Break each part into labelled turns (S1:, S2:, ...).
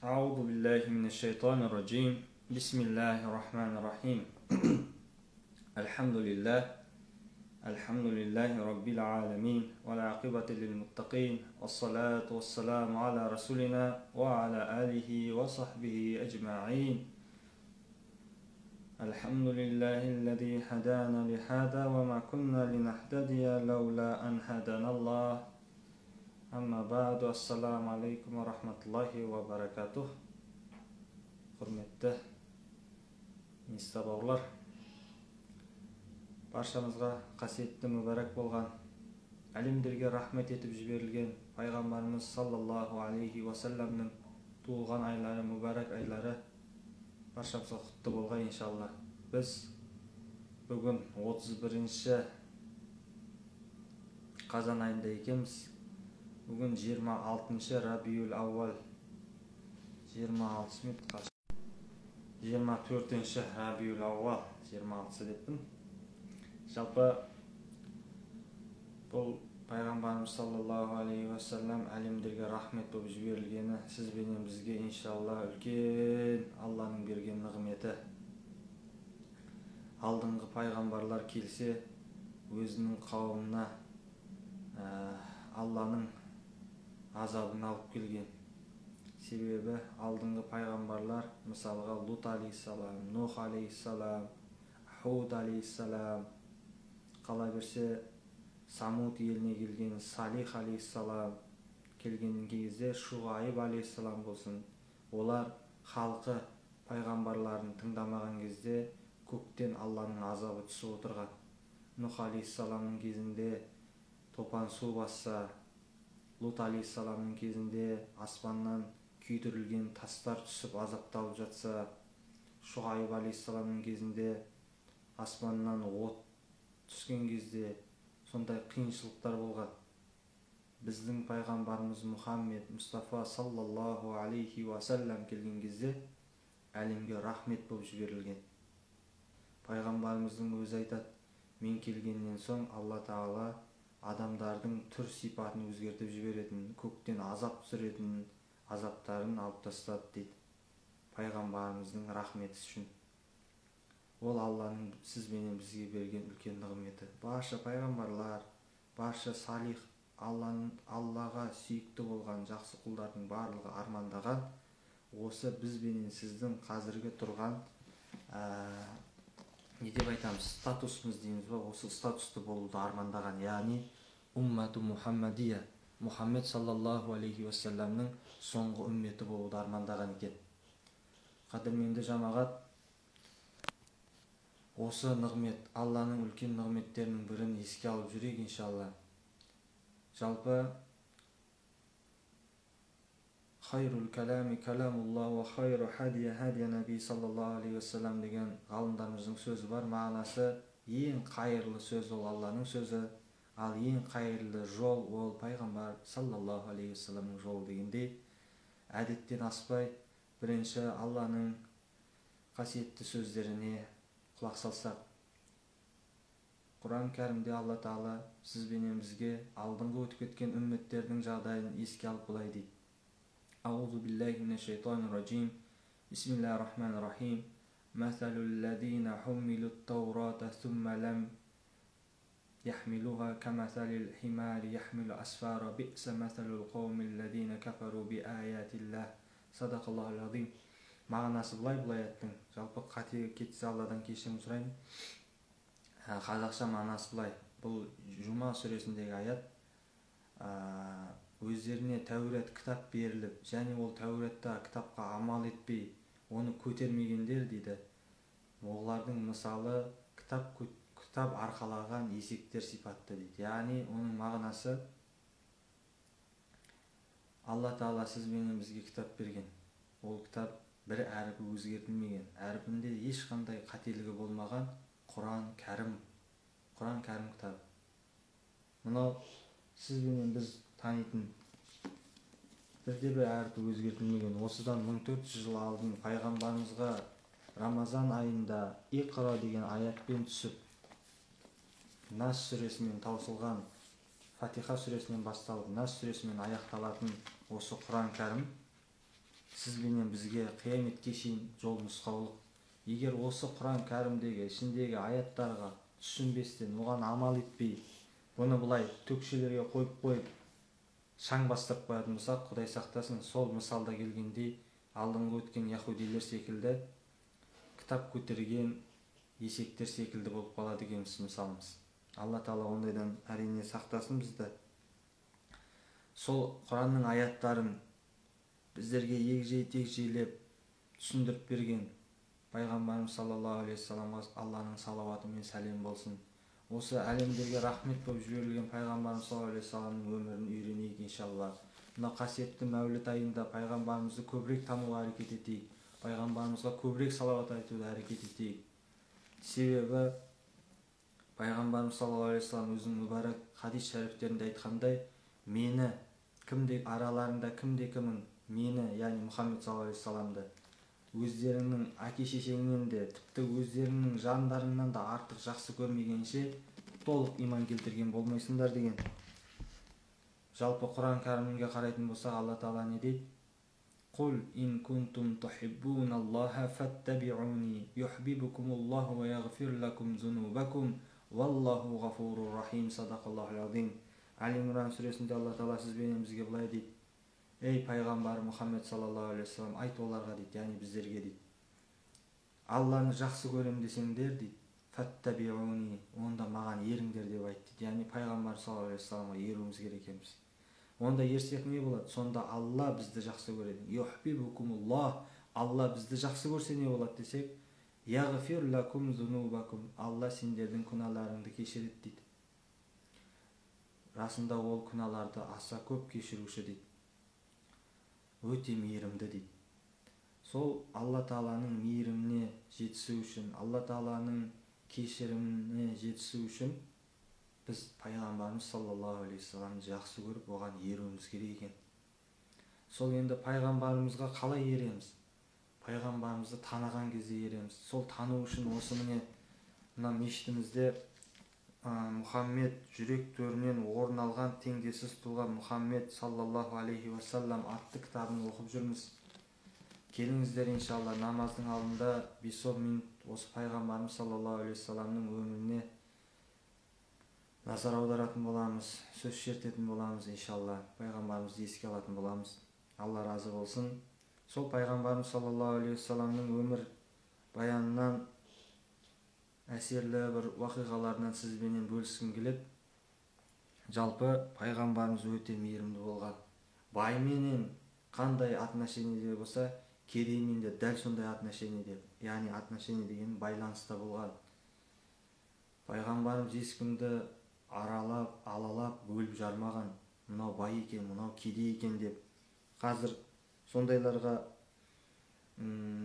S1: أعوذ بالله من الشيطان الرجيم. بسم الله الرحمن الرحيم. الحمد لله، الحمد لله رب العالمين، والعاقبة للمتقين، والصلاة والسلام على رسولنا وعلى آله وصحبه أجمعين. الحمد لله الذي هدانا لهذا وما كنا لنهتدي لولا أن هدانا الله. Amma ba'du, assalamu aleykum wa rahmatullahi wa barakatuh. Құрметті инста бауырлар, баршамызға қасиетті мүбәрәк болған, әлемдерге рахмет етіп жіберілген пайғамбарымыз саллаллаху алейхи уассаламның туылған айлары, мүбәрәк айлары баршамызға құтты болғай иншалла. Біз бүгін 31 қазан айында екенбіз. Бүгін 26 Рабиул Ауал, 26 24 Рабиул Ауал, 26 деппін. Жалпы бұл пайғамбарымыз саллаллаху алейхи уассалам әлемдерге рахмет болып жіберілгені сіз бенен бізге иншалла үлкен Алланың берген нығметі. Алдыңғы пайғамбарлар келсе өзінің қауымына Алланың азабын алып келген. Себебі алдыңғы пайғамбарлар, мысалға Лут алейхиссалам, Нух алейхиссалам, Худ алейхиссалам, қала берсе Самуд еліне келген Салих алейхиссалам келген кезде Шуғайып алейхиссалам болсын, олар халқы пайғамбарларын тыңдамаған кезде көктен Алланың азабы түсіп отырған. Нух алейхиссаламның кезінде топан су басса, Лут алейхиссаламның кезінде аспаннан күйдірілген тастар түсіп азапталып жатса, Шуғайып алейхиссаламның кезінде аспаннан от түскен кезде сондай қиыншылықтар болған. Біздің пайғамбарымыз Мұхаммед Мұстафа саллаллаху алейхи уассалам келген кезде әлемге рахмет болып жіберілген. Пайғамбарымыздың өзі айтады, мен келгеннен соң Алла Тағала адамдардың түр сипатын өзгертіп жіберетін, көктен азап түсіретін азаптарын алып тастады дейді. Пайғамбарымыздың рахметі үшін. Ол Алланың сіз бенен бізге берген үлкен нығметі. Барша пайғамбарлар, барша салих, Аллаға сүйікті болған жақсы құлдардың барлығы армандаған осы біз бенен сіздің қазіргі тұрған не деп айтамыз, статусымыз дейміз ба, осы статусты болуды армандаған, яғни уммату Мухаммадия, Мұхаммед саллаллаху алейхи уассаламның соңғы үмметі болуды армандаған екен. Қадірменді жамағат, осы нығмет, Алланың үлкен нығметтерінің бірін еске алып жүрейік иншалла. Жалпы хайрул калами каламуллах ва хайру хадия хадия наби саллаллаху алейхи уассалам деген ғалымдарымыздың сөзі бар. Мағынасы ең қайырлы сөз ол Алланың сөзі, ал ең қайырлы жол ол пайғамбар саллаллаху алейхи уассаламның жолы дегендей, әдеттен аспай бірінші Алланың қасиетті сөздеріне құлақ салсақ. Құран кәрімде Алла Тағала сіз бенен бізге алдыңғы өтіп кеткен үмметтердің жағдайын еске алып былай дейді. Аузу биллахи минаш-шайтанир-раджим. Бисмиллахир-рахманир-рахим. Масалул-лазина хуммилут-таурата сумма лам яхмилуха камасалил-химари яхмилу асфара би'са масалул қаумил-лазина кафару биаятиллах. Садақаллахул-азим. Мағынасы былай, бұл аяттың жалпы қате кетсе Алладан кешірім сұраймын. Қазақша мағынасы былай. Бұл Жұма сүресіндегі аят. Өздеріне Тәурат кітап беріліп, және ол Тәуратта кітапқа амал етпей, оны көтермегендер дейді. Олардың мысалы кітап арқалаған есектер сипатты дейді. Яғни оның мағынасы Алла Тағала сіз бенен бізге кітап берген. Ол кітап бір әрпі өзгертілмеген, әрпінде ешқандай қателігі болмаған Құран Кәрім, Құран Кәрім кітабы. Мынау сіз бенен біз танитын Бірде бір әрпі өзгертілмеген. Осыдан 1400 жыл алдын пайғамбарымызға Рамазан айында Иқра деген аятпен түсіп, Нас сүресімен таусылған, Фатиха сүресінен басталып, Нас сүресімен аяқталатын осы Құран Кәрім сіз бенен бізге қияметке шейін жол нұсқаулық. Егер осы Құран Кәрімдегі ішіндегі аяттарға түсінбестен, оған амал етпей, бұны былай төкшелерге қойып шаң бастырып қоятын болсақ, Құдай сақтасын, сол мысалда келгендей алдыңғы өткен яхудилер секілді кітап көтерген есектер секілді болып қалады екенбіз мысалымыз. Алла Тағала ондайдан әрине сақтасын бізді. Сол Құранның аяттарын біздерге егжей-тегжейлеп түсіндіріп берген пайғамбарымыз саллаллаху алейхи уассаламға Алланың салауаты мен сәлем болсын. Осы әлемдерге рахмет болып жіберілген пайғамбарымыз саллаллаху алейхи уассаламның өмірін үйренейік иншалла. Мына қасиетті мәуліт айында пайғамбарымызды көбірек тануға әрекет етейік, пайғамбарымызға көбірек салауат айтуға әрекет етейік. Себебі пайғамбарымыз саллаллаху алейхи уассалам өзінің мүбәрак хадис шәрифтерінде айтқандай, мені кімде араларында кімде кімің мені, яғни Мұхаммед саллаллаху алейхи уассаламды өздеріңнің әке шешеңнен де, тіпті өздеріңнің жандарыңнан да артық жақсы көрмегенше толық иман келтірген болмайсыңдар деген. Жалпы Құран Кәрімге қарайтын болсақ, Алла Тағала не дейді? Қул ин кунтум тухиббуналлаха фаттабиуни юхбибукумуллаху ва яғфир лакум зунубакум валлаху ғафурур рахим. Садақаллахул азим. Али Имран сүресінде Алла Тағала сіз бенен бізге былай дейді: Ей пайғамбар Мұхаммед саллаллаху алейхи уассалам, айт оларға дейді, яғни біздерге дейді, Алланы жақсы көрем десеңдер дейді, фаттабиуни, онда маған еріңдер деп айт дейді. Яғни пайғамбар саллаллаху алейхи уассаламға еруіміз керек екенбіз. Онда ерсек не болады? Сонда Алла бізді жақсы көреді. Юхбибукумуллах, Алла бізді жақсы көрсе не болады десек, яғфир лакум зунубакум, Алла сендердің күнәларыңды кешіреді дейді. Расында ол күнәларды аса көп кешіруші дейді. Өте мейірімді дейді. Сол Алла Тағаланың мейіріміне жетісу үшін, Алла Тағаланың кешіріміне жетісу үшін біз пайғамбарымыз саллаллаху алейхи уассаламды жақсы көріп, оған еруіміз керек екен. Сол енді пайғамбарымызға қалай ереміз? Пайғамбарымызды таныған кезде ереміз. Сол тану үшін осы міне мына мешітімізде Мұхаммед жүрек төрінен орын алған теңдессіз тұлға Мұхаммед саллаллаху алейхи уассалам атты кітабын оқып жүрміз. Келіңіздер иншалла намаздың алдында 5-10 минут осы пайғамбарымыз саллаллаху алейхи уассаламның өміріне назар аударатын боламыз, сөз шертетін боламыз иншалла, пайғамбарымызды еске алатын боламыз. Алла разы болсын. Сол пайғамбарымыз саллаллаху алейхи уассаламның өмір баянынан әсерлі бір уақиғаларынан сізбенен бөліскім келеді. Жалпы пайғамбарымыз өте мейірімді болған. Байменен қандай отношениеде болса, кедеймен де дәл сондай отношениеде, яғни отношение деген байланыста болған. Пайғамбарымыз ешкімді аралап, алалап, бөліп жармаған. Мынау бай екен, мынау кедей екен деп. Қазір сондайларға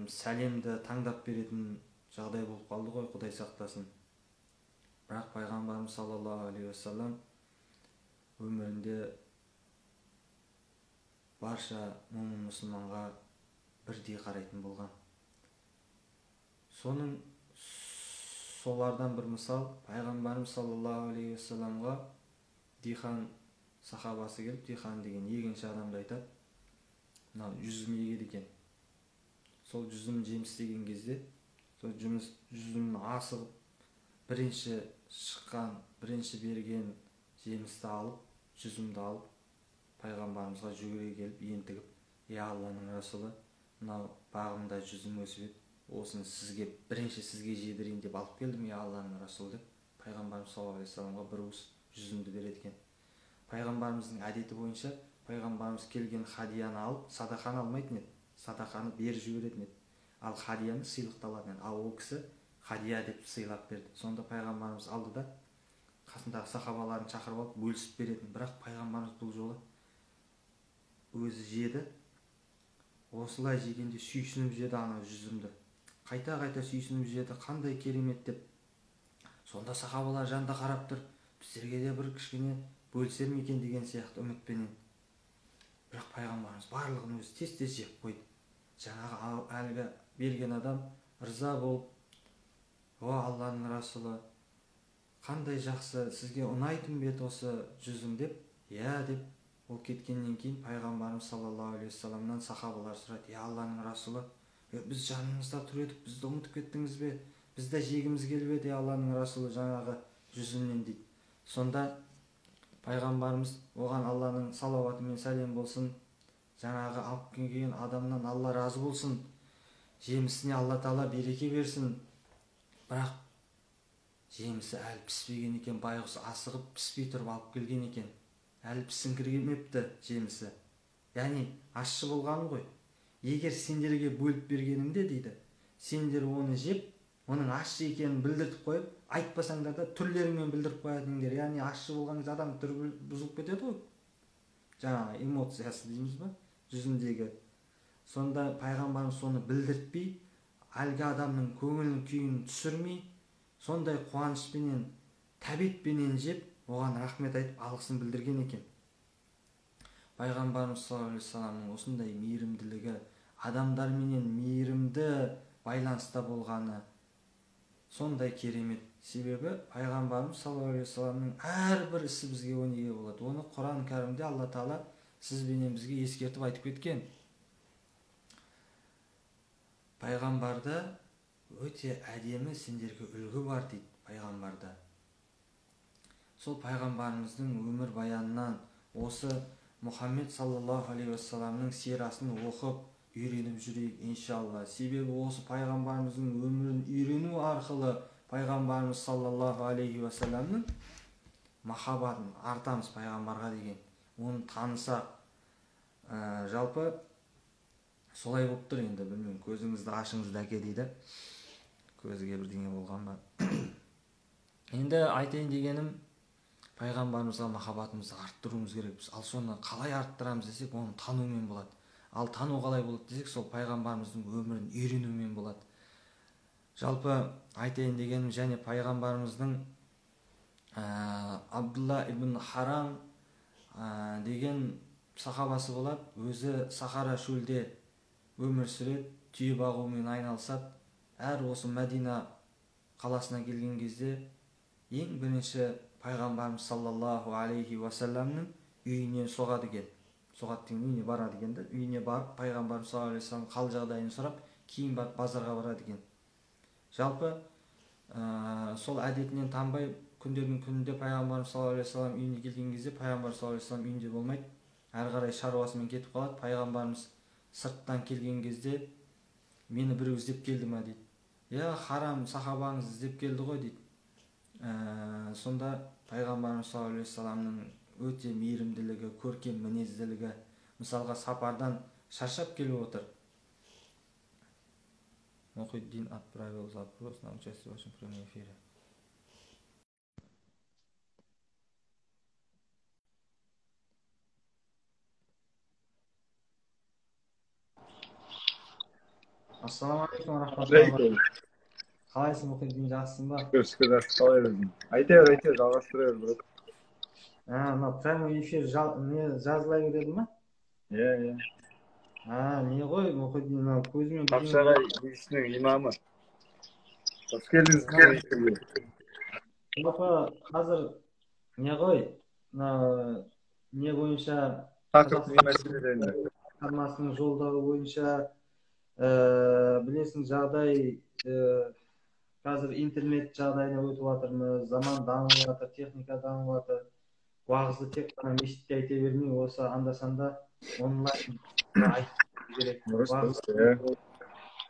S1: сәлемді таңдап беретін жағдай болып қалды ғой, Құдай сақтасын. Бірақ пайғамбарымыз саллаллаху алейхи уассалам өмірінде барша момын мұсылманға бірдей қарайтын болған. Солардан бір мысал, пайғамбарымыз саллаллаху алейхи уассаламға дихан сахабасы келіп, дихан деген егінші адамды айтады, мынау жүзім егеді екен. Сол жүзім жеміс деген кезде, сол жүзімін асығып, бірінші шыққан, бірінші берген жемісті алып, жүзімді алып, пайғамбарымызға жүгіре келіп, ентігіп, «Я Алланың Расулы, мынау бағымда жүзім өсіп еді, осыны сізге, бірінші сізге жедірейін деп алып келдім, я Алланың Расулы» деп пайғамбарымыз саллаллаху алейхи уассаламға бір уыс жүзімді береді екен. Пайғамбарымыздың әдеті бойынша пайғамбарымыз келген хадияны алып, садақаны алмайтын еді, садақаны беріп жіберетін еді. Ал хадияны сыйлықты алатын еді. Ал ол кісі хадия деп сыйлап берді. Сонда пайғамбарымыз алды да қасындағы сахабаларын шақырып алып бөлісіп беретін. Бірақ пайғамбарымыз бұл жолы өзі жеді. Осылай жегенде сүйсініп жеді ана жүзімді. Қайта-қайта сүйсініп жеді, қандай керемет деп. Сонда сахабалар жанында қарап тұр, біздерге де бір кішкене бөлісер ме екен деген сияқты үмітпенен. Бірақ Пайғамбарымыз барлығын өзі тез-тез жеп қойды. Жаңағы әлгі берген адам ырза болып, о Алланың Расулы, қандай жақсы, сізге ұнайтын бе еді осы жүзім деп, иә деп. Ол кеткеннен кейін пайғамбарымыз саллаллаху алейхи уассаламнан сахабалар сұрайды, я Алланың Расулы, біз жаныңызда тұр едік, бізді ұмытып кеттіңіз бе, біз де жегіміз келіп еді, Алланың Расулы, жаңағы жүзімнен дейді. Сонда пайғамбарымыз оған Алланың салауаты мен сәлем болсын, жаңағы алып келген адамнан Алла разы болсын, жемісіне Алла тағала береке берсін. Бірақ жемісі әлі піспеген екен, байғұс асығып піспей тұрып алып келген екен. Әлі пісіңкіремепті жемісі. Яғни ащы болған ғой. Егер сендерге бөліп бергенімде дейді, сендер оны жеп, оның ащы екенін білдіртіп қойып, айтпасаңдар да түрлеріңмен білдіріп қоятындар. Яғни ащы болған кезде адам түрі бұзылып кетеді ғой. Жаңағы эмоциясы дейміз ба, жүзіндегі. Сонда пайғамбарымыз соны білдіртпей, әлгі адамның көңілін күйін түсірмей, сондай қуанышпенен, тәбетпенен жеп, оған рахмет айтып, алғысын білдірген екен. Пайғамбарымыз саллаллаху алейхи уассаламның осындай мейірімділігі, адамдарменен мейірімді байланыста болғаны сондай керемет. Себебі пайғамбарымыз саллаллаху алейхи уассаламның әрбір ісі бізге өнеге болады. Оны Құран кәрімде Алла тағала сіз бенен бізге ескертіп айтып кеткен. Пайғамбарда өте әдемі сендерге үлгі бар дейді пайғамбарда. Сол пайғамбарымыздың өмір баянынан, осы Мұхаммед саллаллаху алейхи уассаламның сирасын оқып, үйреніп жүрейік иншалла. Себебі осы пайғамбарымыздың өмірін үйрену арқылы пайғамбарымыз саллаллаху алейхи уассаламның махаббатын артамыз пайғамбарға деген. Оны танысақ, жалпы солай болып тұр енді, білмеймін, көзіңізді ашыңыз дәке дейді. Көзге бірдеңе болған ба? Енді айтайын дегенім, пайғамбарымызға махаббатымызды арттыруымыз керек. Ал соны қалай арттырамыз десек, оны танумен болады. Ал тану қалай болады десек, сол пайғамбарымыздың өмірін үйренумен болады. Жалпы айтайын дегенім, және пайғамбарымыздың Абдулла ибн Харам деген сахабасы болады. Өзі Сахара шөлде өмір сүреді, түйе бағумен айналысады. Әр осы Мәдина қаласына келген кезде ең бірінші пайғамбарымыз саллаллаху алейхи уассаламның үйіне соғады екен. Соғады деген үйіне барады екен де, үйіне барып пайғамбарымыз саллаллаху алейхи уассалам қал жағдайын сұрап, кейін барып базарға барады екен. Жалпы сол әдетінен танбай күндердің күнінде пайғамбарымыз саллаллаху алейхи уассалам үйіне келген кезде пайғамбар саллаллаху алейхи уассалам үйінде болмайды, әрі қарай шаруасымен кетіп қалады. Пайғамбарымыз сырттан келген кезде мені біреу іздеп келді ма дейді. Я Харам сахабаңыз іздеп келді ғой дейді. Сонда пайғамбарымыз саллаллаху алейхи уассаламның өте мейірімділігі, көркем мінезділігі, мысалға сапардан шаршап келіп отыр. Мұхиддин отправил запрос на участие в вашем прямом эфире. Ассалаумағалейкум рахматуллахи. Қалайсың, Мұхиддин, жақсысың ба?
S2: Шүкір, шүкір, жақсы, қалай өзің? Айта бер, айта бер, жалғастыра бер, брат.
S1: Мынау прямой эфир не жазыла береді ма?
S2: Иә, иә.
S1: Не ғой, Мұхиддин, мынау көзімен
S2: Қапшағай мешітінің имамы. Қош келдіңіз.
S1: Жалпы қазір не ғой, мынау не бойынша,
S2: тақырып не мәселелерінде?
S1: Басқармасының жолдауы бойынша, білесің, жағдай қазір интернет жағдайына өтіп жатырмыз, заман дамып жатыр, техника дамып жатыр. Уағызды тек қана мешітте айта бермей, осы анда-санда онлайн айту керек.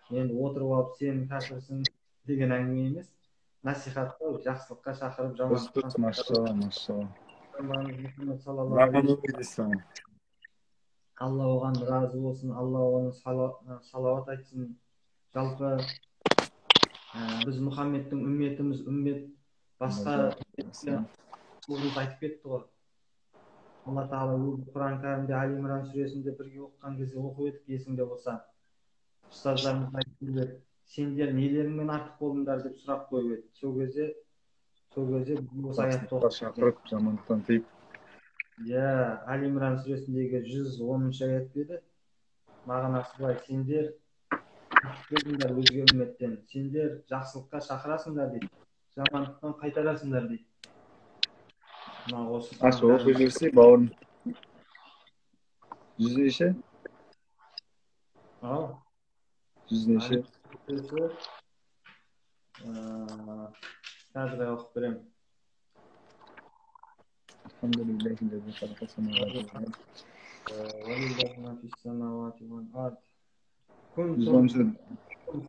S1: Енді отырып алып сен кәпірсің деген әңгіме емес, насихат қой, жақсылыққа шақырып, жамандықтан.
S2: Машалла, машалла.
S1: Алла оған разы болсын, Алла оған салауат айтсын. Жалпы біз Мұхаммедтің үмметіміз, үммет басқа айтып кетті ғой. Алла тағала Құран кәрімде Али Имран сүресінде бірге оқыған кезде оқып едік, есіңде болса. Ұстаздарымыз айтып еді, сендер нелеріңмен артық болдыңдар деп сұрақ қойып еді. Сол кезде осы аятты оқып
S2: шақырып, жамандықтан тыйып.
S1: Иә, Али Имран сүресіндегі 110-шы аят еді. Мағынасы былай: сендер болдыңдар өзге үмметтен, сендер жақсылыққа шақырасыңдар дейді, жамандықтан қайтарасыңдар дейді. Мына осы
S2: Аш, оқи жіберсей, бауырым. 100 неше?
S1: Ау.
S2: 100 неше?
S1: Қазір оқып беремін.
S2: Alhamdulillahillezî halaka semâvâti vel ard.
S1: Velillâhi mâ fis-semâvâti vel ard. Kuntum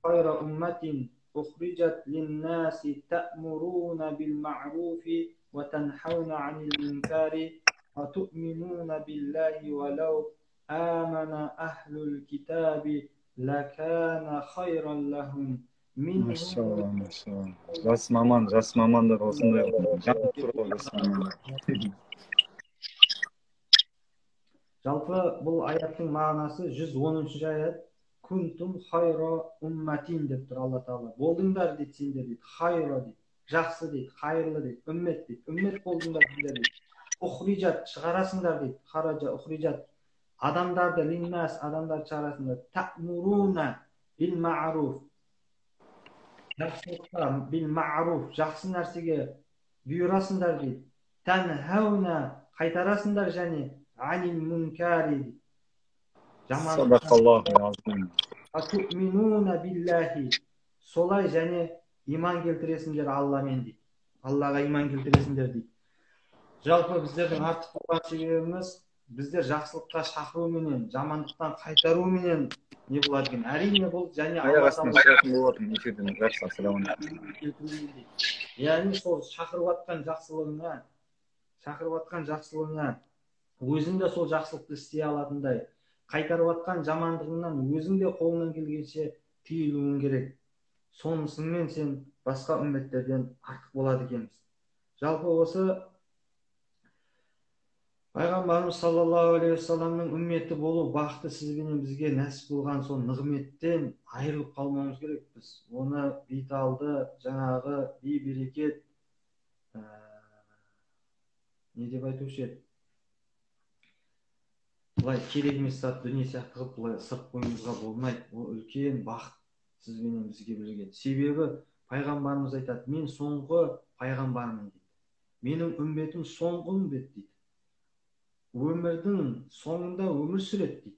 S1: hayra ummetin ukhrijat lin-nâsi ta'murûne bil-ma'rûfi ve tenhavne 'anil munkari ve tu'minûne billâhi ve lev âmene ahlul kitâbi lekâne hayran lehum.
S2: Maşallah, maşallah. Жас маман, жас мамандар осындай жанып тұр ғой, жас мамандар.
S1: Жалпы бұл аяттың мағынасы 110-шы аят. Кунтум хайра умматин деп тұр Алла Тағала. Болдыңдар дейді сендер дейді. Хайра дейді. Жақсы дейді, хайырлы дейді, үммет дейді. Үммет болдыңдар сендер дейді. Ухрижат шығарасыңдар дейді. Хаража ухрижат. Адамдарды линнас, адамдарды шығарасыңдар. Та'муруна бил ма'руф. Жақсылыққа бил ма'руф, жақсы нәрсеге бұйырасыңдар дейді. Танхауна қайтарасыңдар және анил мункари дейді.
S2: Садақаллаху
S1: Ату'минуна биллахи. Солай және иман келтіресіңдер Алламен дейді. Аллаға иман келтіресіңдер дейді. Жалпы біздердің артық болған себебіміз біздер жақсылыққа шақыруменен, жамандықтан қайтаруменен не болады екен? Әрине бұл және
S2: аяқ астынан шығатын болатын эфирден. Жақсы, ассалаумағалейкум.
S1: Яғни сол шақырып жатқан жақсылығыңа, шақырып жатқан жақсылығыңа өзің де сол жақсылықты істей алатындай, қайтарып жатқан жамандығыңнан өзің де қолыңнан келгенше тыйылуың керек. Сонысымен сен басқа үмметтерден артық болады екенбіз. Жалпы осы Пайғамбарымыз саллаллаху алейхи уассаламның үмметі болу бақыты сізбенен бізге нәсіп болған сол нығметтен айырылып қалмауымыз керек біз. Оны бейталды, жаңағы бейберекет, не деп айтушы еді? Былай керек емес зат дүние сияқты қылып былай ысырып қоюымызға болмайды. Ол үлкен бақыт сізбенен бізге берілген. Себебі пайғамбарымыз айтады, мен соңғы пайғамбармын дейді. Менің үмметім соңғы үммет дейді. Өмірдің соңында өмір сүреді дейді.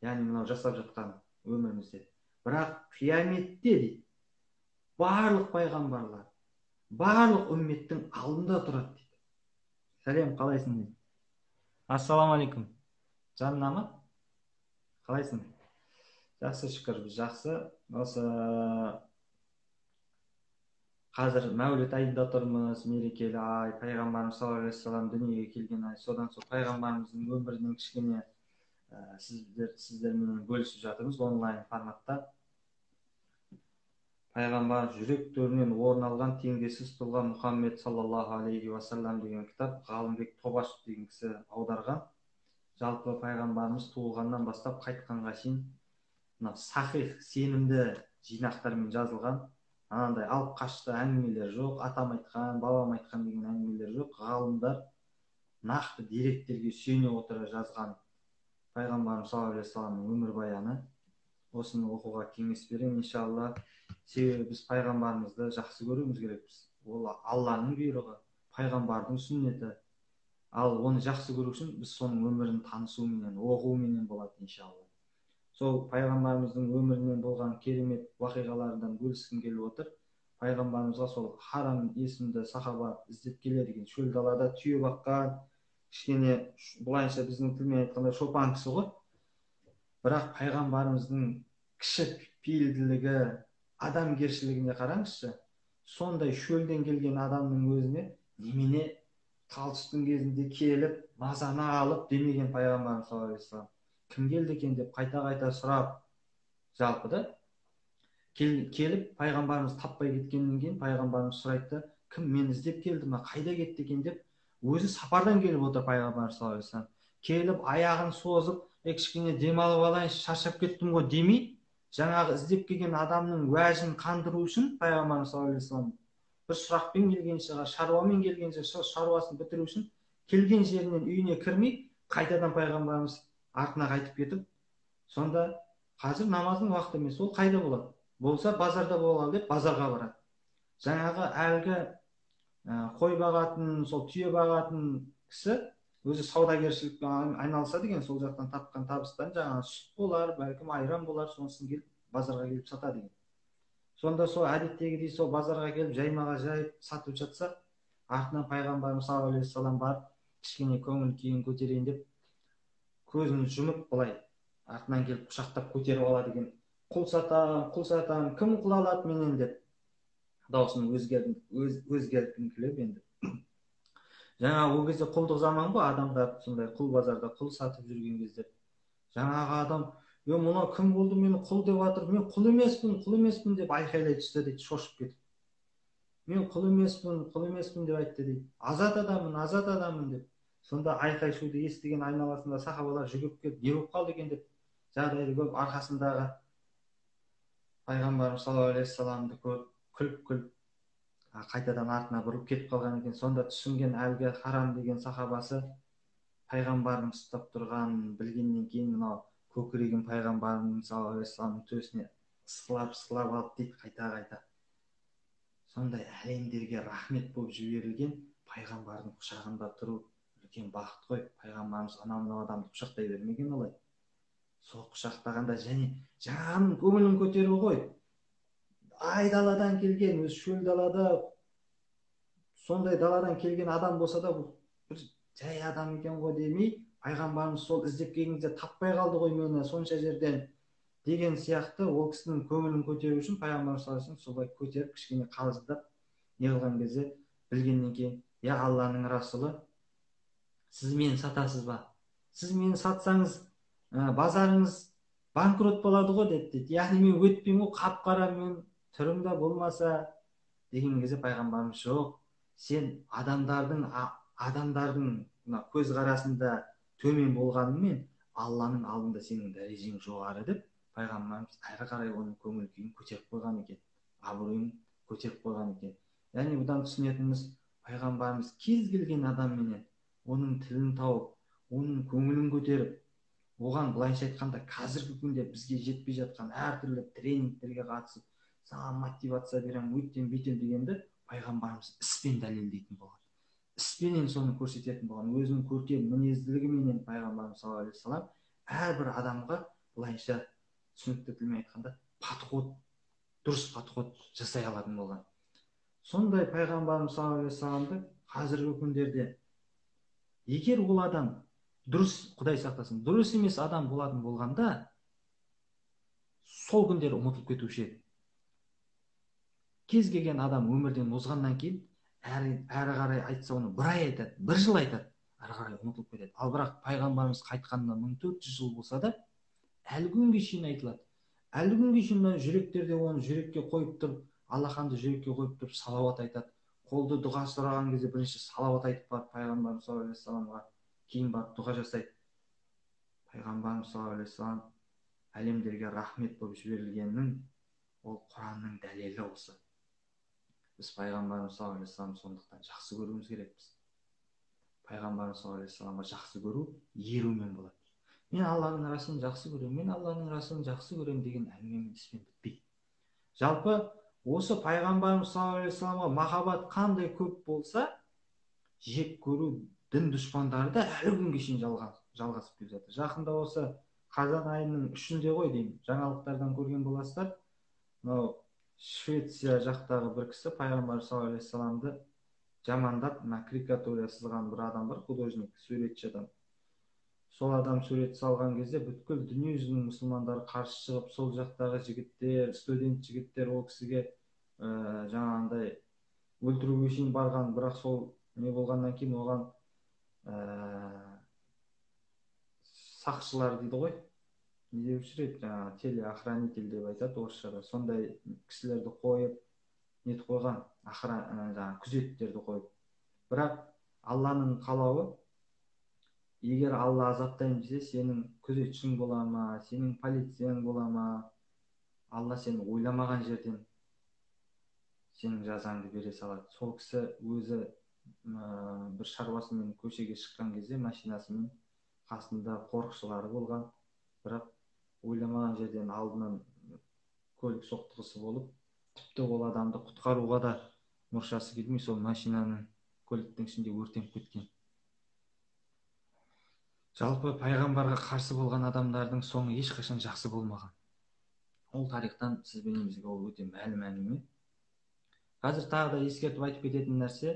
S1: Яғни мынау жасап жатқан өмірімізде. Бірақ қияметте дейді, барлық пайғамбарлар, барлық үмметтің алдында тұрады дейді. Сәлем, қалайсың дейді. Ассалаумағалейкум. Жаның аман? Қалайсың? Жақсы, шүкір, біз жақсы. Осы қазір Мәуліт айында тұрмыз, мерекелі ай, пайғамбарымыз саллаллаху алейхи уассалам дүниеге келген ай. Содан сол пайғамбарымыздың өмірінен кішкене сіздерменен бөлісіп жатырмыз онлайн форматта. Пайғамбар жүрек төрінен орын алған теңдессіз тұлға Мұхаммед саллаллаху алейхи уассалам деген кітап Ғалымбек Тобашев деген кісі аударған. Жалпы пайғамбарымыз туылғаннан бастап қайтқанға шейін мына сахих сенімді жинақтармен жазылған. Анандай алып қашты әңгімелер жоқ, атам айтқан, бабам айтқан деген әңгімелер жоқ. Ғалымдар нақты деректерге сүйене отыра жазған пайғамбарымыз саллаллаху алейхи уассаламның өмірбаяны. Осыны оқуға кеңес беремін иншалла. Себебі біз пайғамбарымызды жақсы көруіміз керекпіз. Ол Алланың бұйрығы, пайғамбардың сүннеті. Ал оны жақсы көру үшін біз соның өмірін танысуменен, оқуменен болады иншалла. Сол пайғамбарымыздың өмірінен болған керемет уақиғалардан бөліскім келіп отыр. Пайғамбарымызға сол Харам есімді сахаба іздеп келеді екен. Шөл далада түйе баққан, кішкене былайынша біздің тілмен айтқанда шопан кісі ғой. Бірақ пайғамбарымыздың кіші пейілділігі, адамгершілігіне қараңызшы. Сондай шөлден келген адамның өзіне немене тал түстің кезінде келіп, мазаны алып демеген пайғамбарымыз саллаллаху алейхи уассалам. Кім келді екен деп қайта-қайта сұрап, жалпы да келіп пайғамбарымыз таппай кеткеннен кейін пайғамбарымыз сұрайды, кім мені іздеп келді ма, қайда кетті екен деп. Өзі сапардан келіп отыр пайғамбарымыз саллаллаху алейхи уассалам. Келіп аяғын созып, кішкене демалып алайын, шаршап кеттім ғой демей, жаңағы іздеп келген адамның уәжін қандыру үшін пайғамбарымыз саллаллаху алейхи уассалам бір сұрақпен келген шығар, шаруамен келген шығар, шаруасын бітіру үшін Келген жерінен үйіне кірмей, қайтадан пайғамбарымыз артына қайтып кетіп, сонда қазір намаздың уақыты емес, ол қайда болады? Болса базарда болған деп базарға барады. Жаңағы әлгі қой бағатын, сол түйе бағатын кісі өзі саудагершілікпен айналысады екен, сол жақтан тапқан табыстан жаңағы сүт болар, бәлкім айран болар, сонысын келіп базарға келіп сатады екен. Сонда сол әдеттегідей сол базарға келіп жаймаға жайып сатып жатса, артынан пайғамбарымыз саллаллаху алейхи уассалам барып кішкене көңіл күйін көтерейін деп көзін жұмып былай артынан келіп құшақтап көтеріп алады екен. Құл сатам, құл сатам, кім құл алады менен деп дауысын өзгерткім келіп енді. Жаңа ол кезде құлдық заман ғой, адамдар сондай құл базарда құл сатып жүрген кезде жаңағы адам, е мынау кім болды, мені құл деп жатыр, мен құл емеспін, құл емеспін деп айқайлай түсті дейді, шошып кетіп. Мен құл емеспін, құл емеспін деп айтты дейді. Азат адаммын, азат адаммын деп. Сонда айқай шуды естіген айналасында сахабалар жүгіріп келіп, не болып қалды екен деп жағдайды көріп, арқасындағы пайғамбарымыз саллаллаху алейхи уассаламды көріп, күліп-күліп қайтадан артына бұрылып кетіп қалған екен. Сонда түсінген әлгі Харам деген сахабасы пайғамбардың ұстап тұрғанын білгеннен кейін мынау көкірегін пайғамбарымыз саллаллаху алейхи уассаламның төсіне ысқылап-ысқылап алды дейді қайта-қайта. Сондай әлемдерге рахмет болып жіберілген пайғамбардың құшағында тұру үлкен бақыт қой. Пайғамбарымыз анау мынау адамды құшақтай бермеген олай. Сол құшақтағанда және жаңағының көңілін көтеру ғой. Айдаладан келген, өзі шөл далада, сондай даладан келген адам болса да, бұл бір жай адам екен ғой демей, пайғамбарымыз сол іздеп келген кезде таппай қалды ғой мені сонша жерден деген сияқты, ол кісінің көңілін көтеру үшін пайғамбарымыз саллаллаху алейхи вассалам солай көтеріп кішкене қалжыңдап не қылған кезде білгеннен кейін, я Алланың расулы, сіз мені сатасыз ба? Сіз мені сатсаңыз, базарыңыз банкрот болады ғой деді дейді. Яғни мен өтпеймін ғой, қап-қара мен, түрім де болмаса деген кезде пайғамбарымыз жоқ, сен адамдардың мына көзқарасында төмен болғаныңмен Алланың алдында сенің дәрежең жоғары деп пайғамбарымыз әрі қарай оның көңіл күйін көтеріп қойған екен, абыройын көтеріп қойған екен. Яғни бұдан түсінетініміз, пайғамбарымыз кез келген адамменен оның тілін тауып, оның көңілін көтеріп, оған былайша айтқанда қазіргі күнде бізге жетпей жатқан әртүрлі тренингтерге қатысып, саған мотивация беремін, өйтем бүйтем дегенді пайғамбарымыз іспен дәлелдейтін болған. Іспенен соны көрсететін болған. Өзінің көркем мінезділігіменен пайғамбарымыз саллаллаху алейхи уассалам әрбір адамға былайша түсінікті тілмен айтқанда подход, дұрыс подход жасай алатын болған. Сондай пайғамбарымыз саллаллаху алейхи уассаламды қазіргі күндерде егер ол адам дұрыс, Құдай сақтасын, дұрыс емес адам болатын болғанда, сол күндері ұмытылып кетуші еді. Кез келген адам өмірден озғаннан кейін әрі қарай айтса, оны бір ай айтады, бір жыл айтады, әрі қарай ұмытылып кетеді. Ал бірақ пайғамбарымыз қайтқанына 1400 жыл болса да, әлі күнге шейін айтылады. Әлі күнге шейін жүректерде оны жүрекке қойып тұрып, алақанды жүрекке қойып тұрып салауат айтады. Қолды дұға сұраған кезде бірінші салауат айтып барып пайғамбарымыз саллаллаху алейхи уассаламға, кейін барып дұға жасайды. Пайғамбарымыз саллаллаху алейхи уассалам әлемдерге рахмет болып жіберілгенінің ол Құранның дәлелі осы. Біз пайғамбарымыз саллаллаху алейхи уассалам сондықтан жақсы көруіміз керекпіз. Пайғамбарымыз саллаллаху алейхи уассаламға жақсы көру ерумен болады. Мен Алланың расулын жақсы көремін, мен Алланың расулын жақсы көремін деген әңгімемен іспен бітпейді. Жалпы осы пайғамбарымыз саллаллаху алейхи уассаламға махаббат қандай көп болса, жек көру дін дұшпандары да әлі күнге шейін жалғасып келе жатыр. Жақында осы қазан айының 3-інде ғой деймін, жаңалықтардан көрген боласыздар. Мынау Швеция жақтағы бір кісі пайғамбар саллаллаху алейхи уассаламды жамандап, мына карикатура сызған бір адам бар, художник, суретші адам. Сол адам сурет салған кезде бүткіл дүниежүзінің мұсылмандары қарсы шығып, сол жақтағы жігіттер, студент жігіттер ол кісіге жаңағындай өлтіруге шейін барған, бірақ сол не болғаннан кейін оған сақшылар дейді ғой, не деп жүреді, жаңағы телеохранитель деп айтады орысшада, сондай кісілерді қойып, нетіп қойған, жаңағы күзеттерді қойып. Бірақ Алланың қалауы, егер Алла азаптаймын десе, сенің күзетшің бола ма, сенің полицияң бола ма, Алла сені ойламаған жерден сенің жазаңды бере салады. Сол кісі өзі бір шаруасымен көшеге шыққан кезде машинасымен қасында қорықшылары болған, бірақ ойламаған жерден алдынан көлік соқтығысы болып, тіпті ол адамды құтқаруға да мұршасы келмей, сол машинаның көліктің ішінде өртеніп кеткен. Жалпы пайғамбарға қарсы болған адамдардың соңы ешқашан жақсы болмаған. Ол тарихтан сіз бенен бізге ол өте мәлім әңгіме. Қазір тағы да ескертіп айтып кететін нәрсе,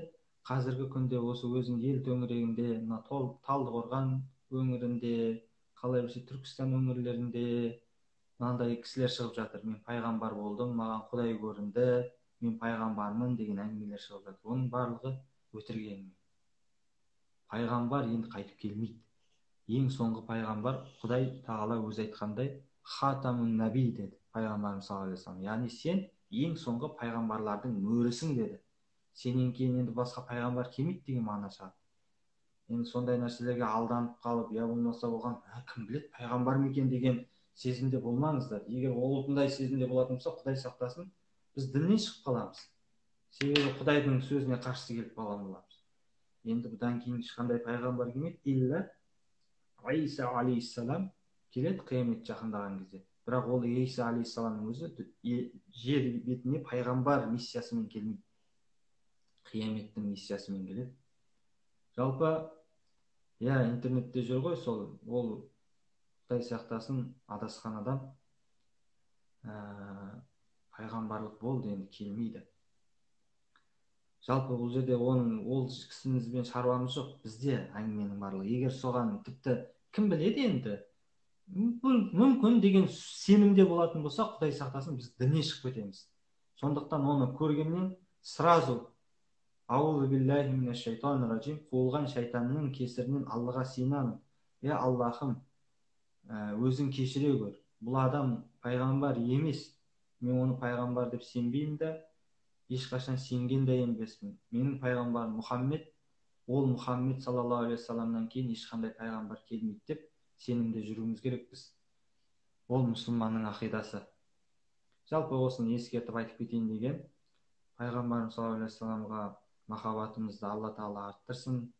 S1: қазіргі күнде осы өзің ел төңірегінде, мына Талдықорған өңірінде, қалай берсе Түркістан өңірлерінде мынандай кісілер шығып жатыр. Мен пайғамбар болдым, маған Құдай көрінді, мен пайғамбармын деген әңгімелер шығып жатыр. Оның барлығы өтірік әңгіме. Пайғамбар енді қайтып келмейді. Ең соңғы пайғамбар Құдай Тағала өзі айтқандай хатамун наби деді пайғамбарымыз саллаллаху алейхи вассалам. Яғни сен ең соңғы пайғамбарлардың мөрісің деді. Сенен кейін енді басқа пайғамбар келмейді деген мағына шығады. Енді сондай нәрселерге алданып қалып, я болмаса оған кім біледі пайғамбар ма екен деген сезімде болмаңыздар. Егер ондай сезімде болатын болса, Құдай сақтасын, біз діннен шығып қаламыз. Себебі Құдайдың сөзіне қарсы келіп қалған боламыз. Енді бұдан кейін ешқандай пайғамбар келмейді. Илля Иса алейхиссалам келеді қиямет жақындаған кезде. Бірақ ол Иса алейхиссаламның өзі жер бетіне пайғамбар миссиясымен келмейді. Қияметтің миссиясымен келеді. Жалпы, иә, интернетте жүр ғой сол, ол Құдай сақтасын, адасқан адам пайғамбарлық болды, енді келмейді. Жалпы бұл жерде оның ол кісімізбен шаруамыз жоқ, бізде әңгіменің барлығы. Егер соған тіпті кім біледі енді, мүмкін деген сенімде болатын болса, Құдай сақтасын, біз діннен шығып кетеміз. Сондықтан оны көргеннен сразу аузу биллахи минаш шайтанир ражим, қуылған шайтанның кесірінен Аллаға сыйынамын. Е Аллахым, өзің кешіре көр. Бұл адам пайғамбар емес. Мен оны пайғамбар деп сенбеймін да, ешқашан сенген де емеспін. Менің пайғамбарым Мұхаммед, ол Мұхаммед саллаллаху алейхи вассаламнан кейін ешқандай пайғамбар келмейді деп сенімде жүруіміз керекпіз. Ол мұсылманның ақидасы. Жалпы осыны ескертіп айтып кетейін деген, пайғамбарымыз саллаллаху алейхи вассаламға махаббатымызды Алла Тағала арттырсын.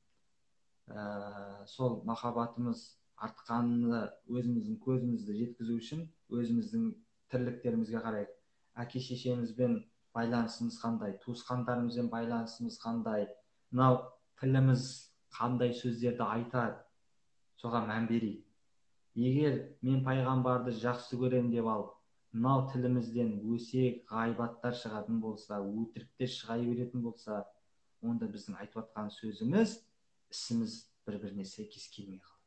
S1: Сол махаббатымыз артқанына өзіміздің көзімізді жеткізу үшін өзіміздің тірліктерімізге қарайық. Әке шешемізбен байланысымыз қандай, туысқандарымызбен байланысымыз қандай, мынау тіліміз қандай сөздерді айтады, соған мән берейік. Егер мен пайғамбарды жақсы көрем деп алып, мынау тілімізден өсек, ғайбаттар шығатын болса, өтіріктер шыға беретін болса, онда біздің айтып жатқан сөзіміз, ісіміз бір-біріне сәйкес келмей қалады.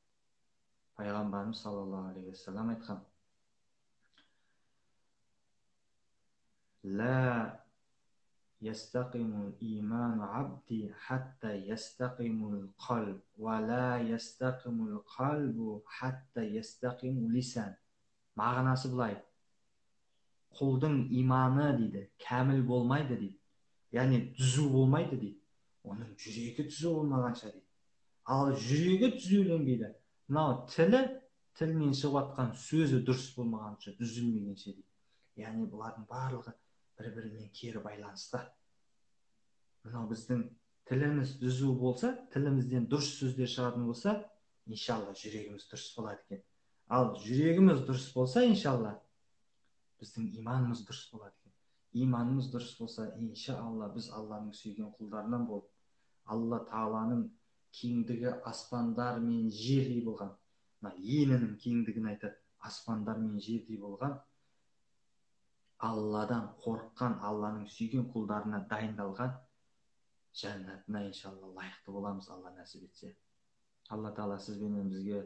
S1: Пайғамбарымыз саллаллаху алейхи уассалам айтқан: Ла ястақимул иману абди хатта ястақимул қалб, ва ла ястақимул қалбу хатта ястақимул лисан. Мағынасы былай: құлдың иманы дейді, кәміл болмайды дейді, яғни түзу болмайды дейді, оның жүрегі түзу болмағанша дейді. Ал жүрегі түзуленбейді, мынау тілі, тілінен шығып жатқан сөзі дұрыс болмағанша, түзілмегенше дейді. Яғни бұлардың барлығы бір-бірімен кері байланыста. Мынау біздің тіліміз түзу болса, тілімізден дұрыс сөздер шығатын болса, иншалла жүрегіміз дұрыс болады екен. Ал жүрегіміз дұрыс болса, иншалла біздің иманымыз дұрыс болады екен. Иманымыз дұрыс болса, иншалла біз Алланың сүйген құлдарынан болып, Алла Тағаланың кеңдігі аспандар мен жердей болған, мына енінің кеңдігін айтады, аспандар мен жердей болған, Алладан қорыққан, Алланың сүйген құлдарына дайындалған жәннатына иншалла лайықты боламыз, Алла нәсіп етсе. Алла Тағала сіз бенен бізге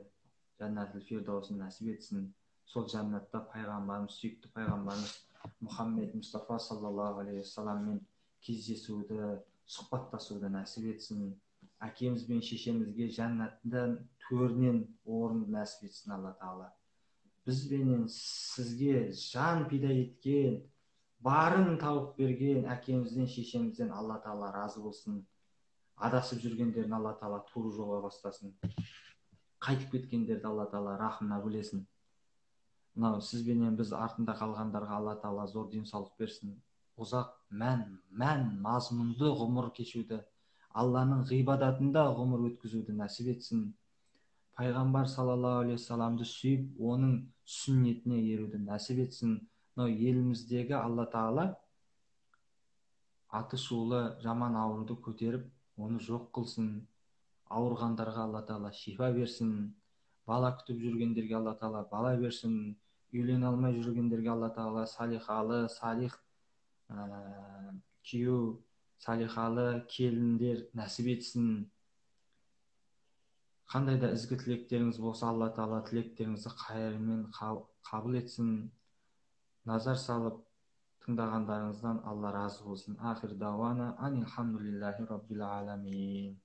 S1: жәннатул фирдаусын нәсіп етсін. Сол жәннатта пайғамбарымыз, сүйікті пайғамбарымыз Мұхаммед Мұстафа саллаллаху алейхи уассаламмен кездесуді, сұхбаттасуды нәсіп етсін. Әкеміз бен шешемізге жәннаттан төрінен орын нәсіп етсін Алла Тағала. Біз бенен сізге жан пида еткен, барын тауып берген әкемізден, шешемізден Алла Тағала разы болсын. Адасып жүргендерін Алла Тағала тура жолға бастасын. Қайтып кеткендерді Алла Тағала рахымына бөлесін. Мынау сіз бенен біз артында қалғандарға Алла Тағала зор денсаулық берсін. Ұзақ мән мазмұнды ғұмыр кешуді Алланың ғибадатында ғұмыр өткізуді нәсіп етсін. Пайғамбар саллаллаху алейхи уассаламды сүйіп, оның сүннетіне еруді нәсіп етсін. Мынау еліміздегі Алла Тағала аты шулы жаман ауруды көтеріп, оны жоқ қылсын. Ауырғандарға Алла Тағала шифа берсін. Бала күтіп жүргендерге Алла Тағала бала берсін. Үйлене алмай жүргендерге Алла Тағала салихалы, салих күйеу, салихалы келіндер нәсіп етсін. Қандай да ізгі тілектеріңіз болса, Алла Тағала тілектеріңізді қайырымен қабыл етсін. Назар салып тыңдағандарыңыздан Алла разы болсын. Ахир дауана анилхамдулиллахи раббил аламин.